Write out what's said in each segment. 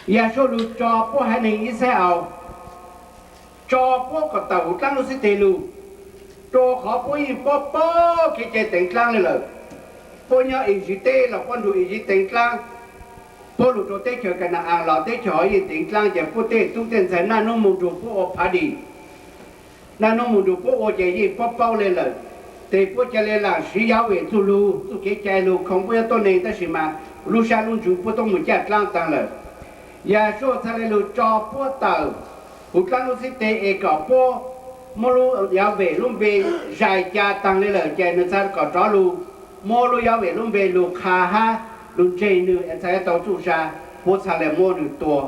Yasuj lug tso puab haiv neeg Yixalayees, tso puab kom tawm huv dlaab lub xib teg lug, rua qhov puab yeej paub paub kev cai teev dlaab le lawm. Puab nyob Iziv teb los puab nrug Iziv teev dlaab, puab lug rua teb chaws Ka na-as los teb chaws hov yeej teev dlaab, ces puab tej tub tej ntxhais naj nub moog nrug puab ua phav dim, naj nub moog nrug puab ua ces yeej paub paub le lawm. Tes puab ca le laam siv Yahweh txuj lug, txuj kev cai lug khoo puab yuav tuab neeg, tab sis mas lub sab lub ntsws puab tuab moog caj dlaab taag lawm. Yasuj txhad le lug tso puab tawm huv dlaab lub xib teg es kom puab muab lub Yahweh lub npe zais ca taag le lawm, ces nwg txhad kom rov lug muab lub Yahweh lub npe lug qha hab lug ntseeg nwg es txhad yuav tau txuj sa, puab txhad le muab nwg tua.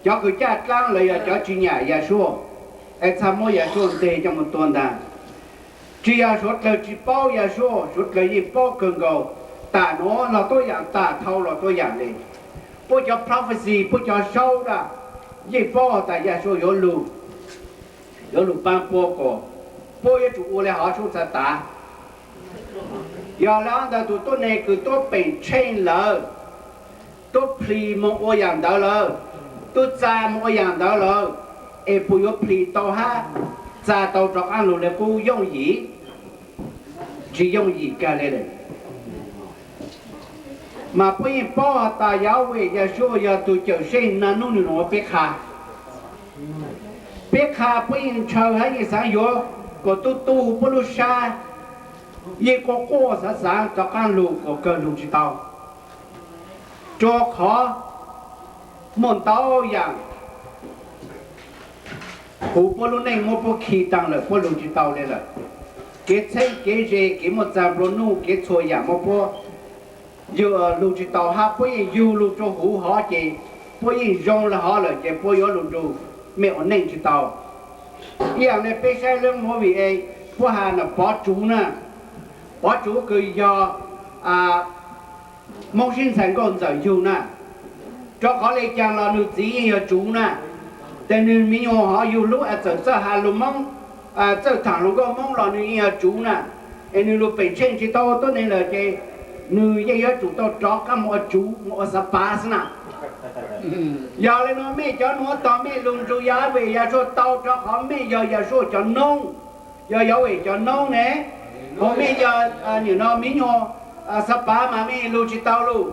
Cov kws caj dlaab los yog cov tsi nyam Yasuj es txhad muab Yasuj nteg coj moog tua ntaag. Tsi yog suav dlawg tsi paub Yasuj, suav dlawg yeej paub kawg nkaus, tam nuav los tuab yaam, tam dhau los tuab yaam le. Puab cov prophecy, puab cov saub dlaab yeej paub has tas Yasuj yuav lug, yuav lug paab puab kom puab yuav tsum ua le hov sub txhad tav. Yog le hov ntawd tug tuab neeg kws tuab peem tsheej lawm, tuab plhis moog ua yaam ntawd lawm, tub txaa moog ua yaam ntawd lawm, es puas yuav plhis tau hab txaa tau rov qaab lug le qub yooj yim? Tsi yooj yim kag le lawm. Mas puab yeej paub has tas Yahweh Yasuj yog tug cawm seej, naj nub nwg lug ua peb qha. Peb qha puab yeej ntshaw hab yeej xaav yuav kom tub tu puab lub sab, yeej quaj quaj xaav xaav rov qaab lug kom kawg lug tsi tau. Rua qhov muaj ntau yaam huv puab lub neej muab puab khi taag lawm, puab lug tsi tau le lawm. Kev txheeb kev ze, kev muaj txag nplua nuj, kev txhua yaam muab puab yug lug tsi tau hab puab yeej yug lug rua huv hov ces puab yeej zoo le hov lawm ces puab yuav lug nrug mej ua neej tsi tau. Ib yaam le peb saib lub movie es puab has na Pov Tsuv na, Pov Tsuv kws yog Moob sib ntxhais nkauj ntxawm yug na, rua qhov le caag los nwg txiv yeej yog Tsuv na, tes nwg miv nyuas hov yug lub a txawm txawj has lug Moob, txawj thaam hluas nkauj Moob los nwg yeej yog Tsuv na, es nwg lug peem tsheej tsi tau tuab neeg lawm ces nwg yeej yuav tsum tau rov qaab moog ua Tsuv moog ua xav pav xwb na. Yog le nuav mej cov nuav tog mej lug nrug Yahweh Yasuj tau rua qhov mej yog Yasuj cov noob, yog Yahweh cov noob ne. Hos mej yog nim no miv nyuas xav pav mas mej lug tsi tau lug.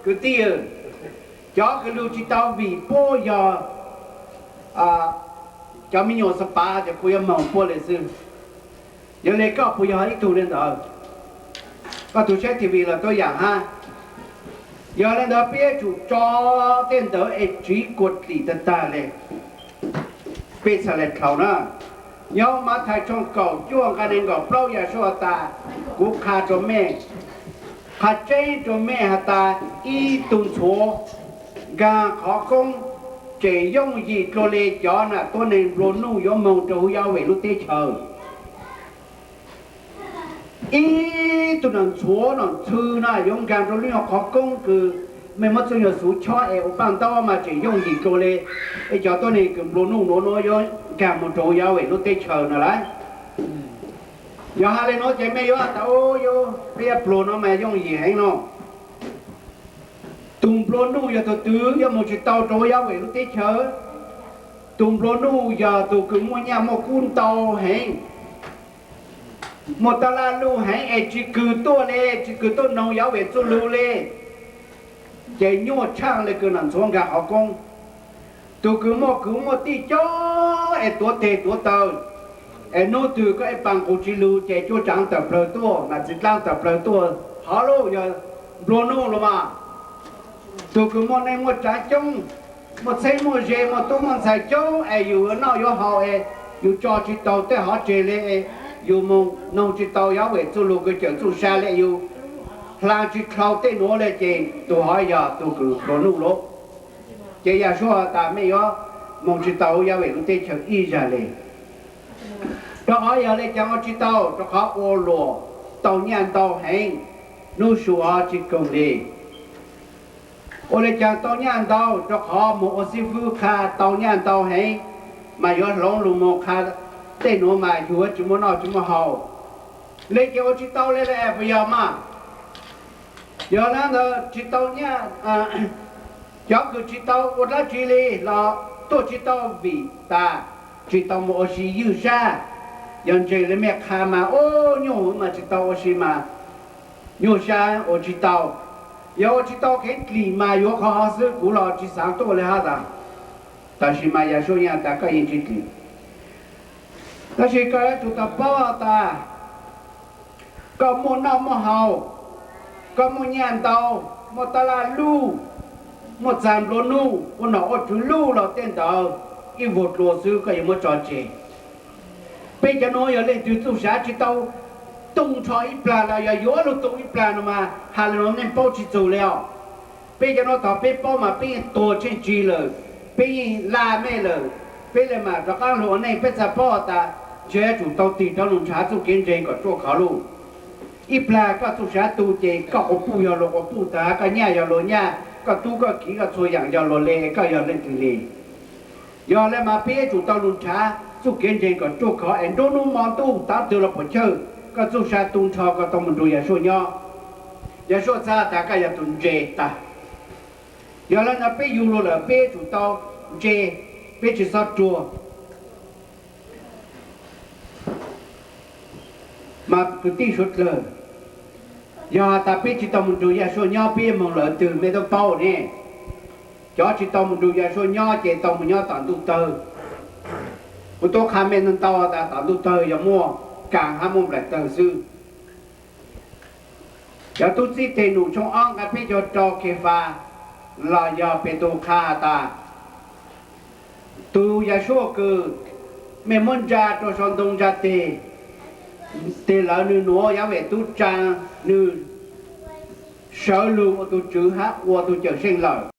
Kwv tij, cov kws lug tsi tau vim puab yog cov miv nyuas xav pav ces puab yuav moog puab le xwb. Yog le koj puas yog ib tug le ntawd? Koj tug saib TV los tuab yaam hab. Yog le ntawd peb yuav tsum tso tej ntawd es tsiv kuas dlim tag tag le. Peb txhad le dlhau na. Nyob Mathais tshooj kaum cuaj nqai neeg nkaum plaub Yasuj has tas, kuv qha rua mej, qha tseeb rua mej has tas ib tug ntxhuav nkaag qhov koob tseem yooj yim dlua le cov nam tuab neeg nplua nuj yuav moog rua huv Yahweh lub teb chaws. Ib tug nam ntxhuav nam ntxhw na yuav nkaag rua lub nyuag qhov koob kws mej muab txuj nyuag xuv chob es ua paaj ntaub mas tseem yooj yim dlua le, es cov tuab neeg kws nplua nuj nuav nuav yuav nkaag moog rua huv Yahweh lub teb chaws no lawm. Yog has le nuav ces mej yuav tas, peb yuav pluag no mas yooj yim heev no. Tug nplua nuj yog tug twg yuav moog tsi tau rua huv Yahweh lub teb chaws? Tug nplua nuj yog tug kws muaj nyaj muaj kub ntau heev, muaj taj laj luj heev es tsi kws tuaj le, tsi kws tuaj noog Yahweh txuj lug le, ces nyuaj tshaaj le kws nam ntxhuav nkaag qhov koob. Tug kws muaj kwv muaj tij coob es tuav teg tuav taw, es nub twg koj ib paas nqug tsi lug ces cuaj tsaav tawm plawg tuaj, nam txiv dlaab tawm plawg tuaj, hov lauj, yog nplua nuj los mas. Tug kws muaj neej muaj tsaav coob, muaj txheeb muaj ze, muaj tub muaj ntxhais coob es yus yuav noj yuav haus es yus tso tsi tau tej hov tseg le, yus moog noog tsi tau Yahweh txuj lug kws cawm txuj sa le, yus hla tsi dlhau tej nuav le ces tug hov yog tug kws nplua nuj lauj. Ces Yahshua has tas mej yuav moog tsi tau Yahweh lub teb chaws ib zag le. Rua qhov yog le caag ua tsi tau? Rua qhov ua luam tau nyaj ntau heev, nub su hov tsi koom le. Ua le caag tau nyaj ntau? Rua qhov moog ua xib fwb qha tau nyaj ntau heev, mas yuav hloov lug moog qha tej nuav mas yug tsi muaj noj tsi muaj haus. Le ces ua tsi tau le, puas yog mas? Yog le ntawd tsi tau nyaj, Cov kws tsis tau ua dlaab tsi li los tuaj tsis tau vim tas tsis tau mus ua si ywj sab. Yog ntseeg le mej qha mas ub nyuaj mas tsis tau ua si mas nyuaj sab ua tsis tau. Yog ua tsis tau kev dlim mas yuav qhov hov xwb, kuv los tsis xaav tuaj le hab tas. Tab sis mas Yawm Suaj yeej has tas koj yeej tsis dlim. Tab sis koj yuav tsum tau paub tas koj muaj noj muaj haus, koj muaj nyaj ntau, muaj taj laj luj, muaj txag nplua nuj, ua nom ua tswv luj los tej ntawd ib vuag dlua xwb koj yuav muab tso tseg. Peb cov nuav yog leej twg txuj sa tsis tau tu nrho ib plag los yog yuav lug tu ib plag no mas has le nuav nej paub tsis txug le os. Peb cov nuav tog peb paub mas peb yeej tuag tsheej tsig lawm, peb yeej laj mej lawm, peb le mam rov qaab lug ua neej. Peb txhaj paub tas ntshe yuav tsum tau tig rov lug nrhav txuj kev ntseeg kom ruaj khov lauj. Ib plag koj txuj sa tu ces koj quas puj yog luas quas puj tag, koj nyaj yog luas nyaj, koj tub koj kiv koj txhua yaam yog luas le, koj yog leej twg li? Yog le mas peb yuav tsum tau lug nrhav txuj kev ntseeg kom ruaj khov es nruab nub mo ntuj tav twg los puam chawj koj txuj sa tu nrho koj tau mus nrug Yawm Suaj nyob. Yawm Suaj txhaj tas koj yog tug ntse tag. Yog le no peb yug luas lawm peb yuav tsum tau ntse, peb tsis xob ruag. Mas kwv tij suav dlawg, yog has tas peb tsis tau mus nrug Yawm Suaj nyob peb yuav moog lawm twg mej tub paub ne? Cov tsis tau mus nrug Yawm Suaj nyob ces tau mus nyob tom ntuj tawg. Kuv tub qha mej ntau tas tom ntuj tawg yog muaj kaas hab muaj nplaim tawg xwb. Cov tub txib teg num tshooj ob nqai peb caug rau Kefas los yog Petus qha has tas, tug Yawm Suaj kws mej muab ntsa rua sau ntoo ntsa teg, tes lawv nwg nuav Yaj Vem tub tsaa, nwg sawv lug ua tug Tswv hab ua tug Cawm Seej lawm.